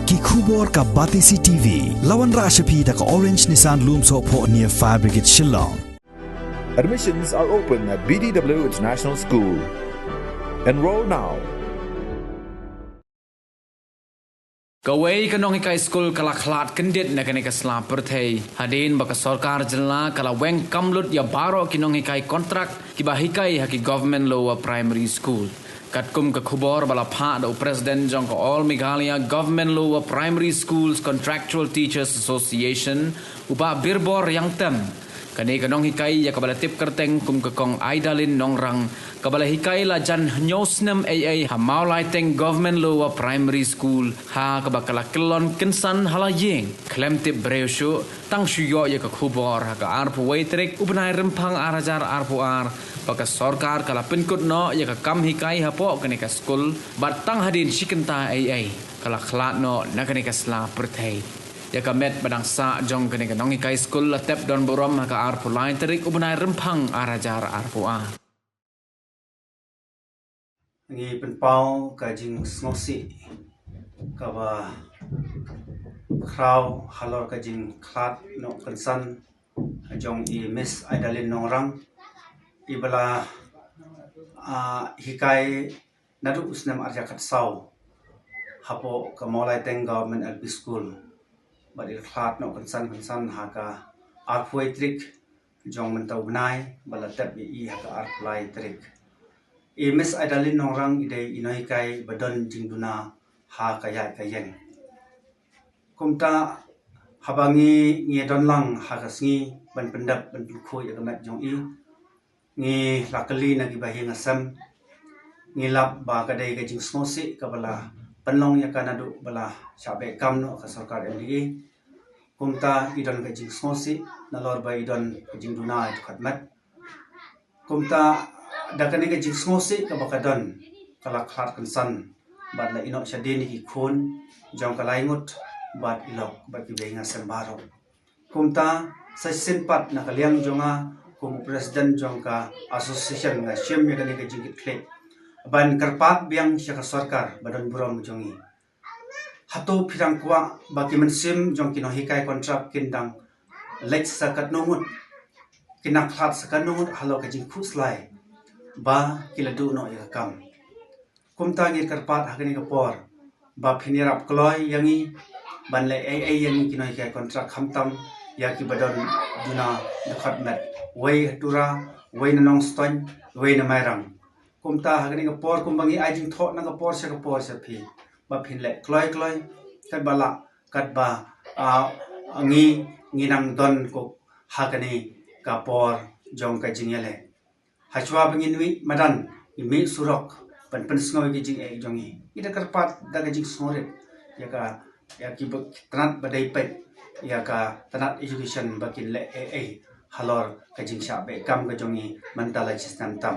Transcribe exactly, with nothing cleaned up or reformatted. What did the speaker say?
Ki khubor ka Batesi T V. La wanrah sha phi da ka Orange Nissan Lumsohphoh near Fire Brigade Shillong. Admissions are open at B D W International School. Enroll now. Kawei ka nonghikai skul ka la khlad kyndit na kane ka sla pyrthei hadien ba ka sorkar jylla ka la weng kam lut ïa baroh ki nonghikai kontrak kiba hikai ha ki Government Lower Primary School. Katkum ka khubor ba la phah da u President jong ka All Meghalaya Government Lower Primary Schools Contractual Teachers Association, u Bah Birbor Riangtem, kane ka nonghikai ïa kaba la tip kyrteng kum ka Kong Aidalin Nongrang, kaba la hikai la jan hynñiew snem eiei ha Mawlaiteng Government Lower Primary School, ha kaba ka la kyllon kynsan ha la ïing. Khlem tip briew shuh, tang shu ïoh ïa ka khubor ha ka arphew wei tarik u bnai Rymphang ar hajar arphew ar ba ka sorkar ka la pynkut noh ïa ka kam hikai hapoh kane ka skul, bad tang hadien shi kynta eiei ka la khlad noh na kane ka sla pyrthei. Ïa ka met ba dang sah jong kane ka nonghikai skul la tep don burom ha ka arphew lai tarik u bnai Rymphang ar hajar arphew ar. Ngi pynpaw ka jingsngewsih kaba khraw halor ka jingkhlad noh kynsan jong i Miss Aidalin Nongrang, iba la, ah, hikai naduh u snem ar hajar khatsaw hapoh ka Mawlaiteng Government L P School. Bad i la khlad noh kynsan kynsan ha ka arphew wei tarik jong mynta u bnai, ba la tep ïa i ha ka arphew lai tarik. I Miss Aidalin Nongrang i dei i nonghikai ba don jingduna ha ka ïaid ka ïeng. Kumta haba ngi, ngi don lang ha ka sngi ban pyndep ban pynkhuid ïa ka met jong i, ngi la kylli na ki bahaïing hasem, ngi lap ba ka dei ka jingsngewsih kaba la pynlong ïa ka naduh ba la shah beh kam noh ka sorkar M D A. Kumta i don ka jingsngewsih nalor ba i don ka jingduna ïa ka met. Kumta da kane ka jingsngewsih kaba ka don, ka la khlad kynsan bad la ïeh noh shadien ïa ki khun jong ka lai ngut bad i lok bad ki bahaïing hasem baroh. Kumta sa shisien pat na ka liang jong nga kum u president jong ka association nga shim ïa kane ka jingkitkhlieh ban kyrpad biang sha ka sorkar ba don burom jong ngi. Hato phi dang kwah ba ki mynsiem jong ki nonghikai kontrak kin dang leit sa katno ngut, kin dang khlad sa katno ngut halor ka jingkhuslai ba ki la duh noh ïa ka kam. Kumta ngi kyrpad ha kane ka por ba phin ïarap kloi ïa ngi ban leh ei ei ïa ngi ki nonghikai kontrak, khamtam ïa kiba don duna dkhot met, wei ha Tura, wei na Nongstoiñ, wei na Mairang. Kumta ha kane ka por kumba ngi ai jingthoh na ka por sha ka por sha phi ba phin leh kloi kloi katba lah, katba, ah, ngi, ngi nang don ko ha kane ka por jong ka jingïaleh. Hashwa ba ngin mih madan, ngin mih surok ban pynsngew ïa ki jingeh jong ngi. Ngi da kyrpad da ka jingsngewrit ïa ka, ïa ki ba, tnat ba dei peit ïa ka tnat education ba kin leh ei ei halor ka jingshah beh kam ka jong ngi mynta la shisnem tam.